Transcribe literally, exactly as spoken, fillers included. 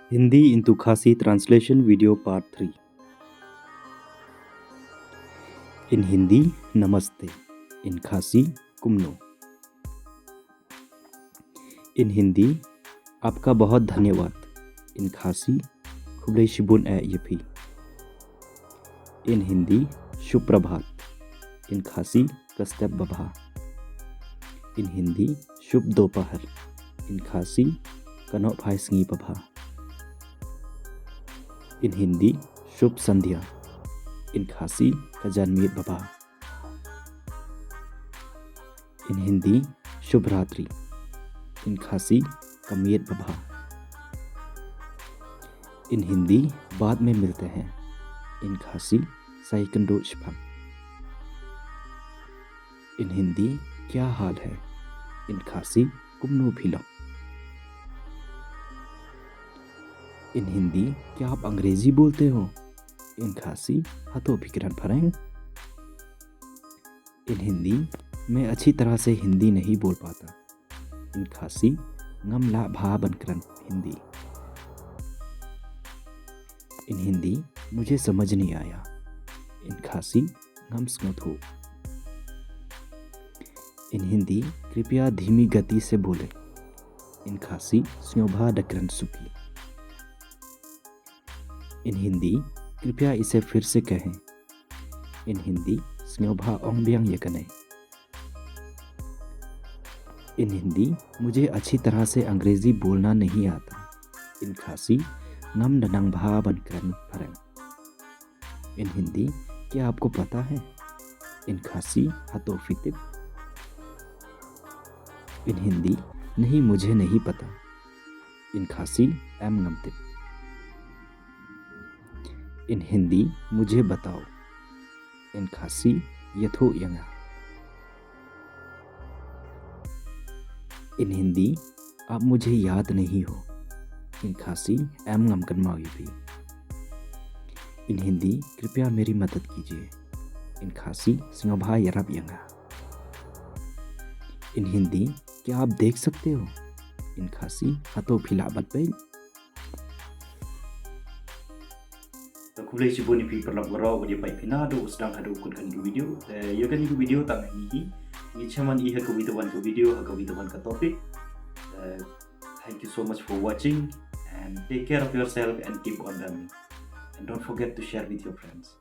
Hindi into Khasi translation video part three. In Hindi, नमस्ते. In Khasi, kumno. In Hindi, आपका बहुत धन्यवाद. In Khasi, khublei shibun eh ïa phi. In Hindi, शुभ प्रभात. In Khasi, ka step babha. In Hindi, शुभ दोपहर. In Khasi, ka nohphai sngi babha. In Hindi, शुभ संध्या. In Khasi, ka janmiet babha. In Hindi, शुभ रात्रि. In Khasi, ka miet babha. In Hindi, बाद में मिलते हैं. In Khasi, sa ïakynduh shipang. In Hindi, क्या हाल है? In Khasi, kumno phi long. In Hindi, क्या आप अंग्रेजी बोलते हो? In Khasi, hato phi kren phareng. In Hindi, मैं अच्छी तरह से हिंदी नहीं बोल पाता. In Khasi, ngam lah bha ban kren Hindi. In Hindi, मुझे समझ नहीं आया. In Khasi, ngam sngewthuh. In Hindi, कृपया धीमी गति से बोलें. In Khasi, sngewbha da kren suki. In Hindi, कृपया इसे फिर से कहें. In Hindi, sngewbha ong biang ïa kane. In Hindi, मुझे अच्छी तरह से अंग्रेजी बोलना नहीं आता. In Khasi, ngam da nang bha ban kren phareng. In Hindi, क्या आपको पता है? In Khasi, hato phi tip. In Hindi, नहीं, मुझे नहीं पता. In Khasi, em ngam tip. In Hindi, मुझे बताओ. In Khasi, ïathuh ïa nga. In Hindi, आप मुझे याद नहीं हो. In Khasi, em ngam kynmaw ïa phi. In Hindi, कृपया मेरी मदद कीजिए. In Khasi, sngewbha ïarap ïa nga. In Hindi, क्या आप देख सकते हो? In Khasi, hato phi lah ban peit. Te khublei shibun ïa phi paralok baroh ba ïa peit phi naduh u sdang haduh u kut kane ka video. Te ïa kane ka video tang hangne hi. Ngi shem ban ïa ka video, wan ka video ha ka video, wan ka topic. Te thank you so much for watching and take care of yourself and keep on learning. And don't forget to share with your friends.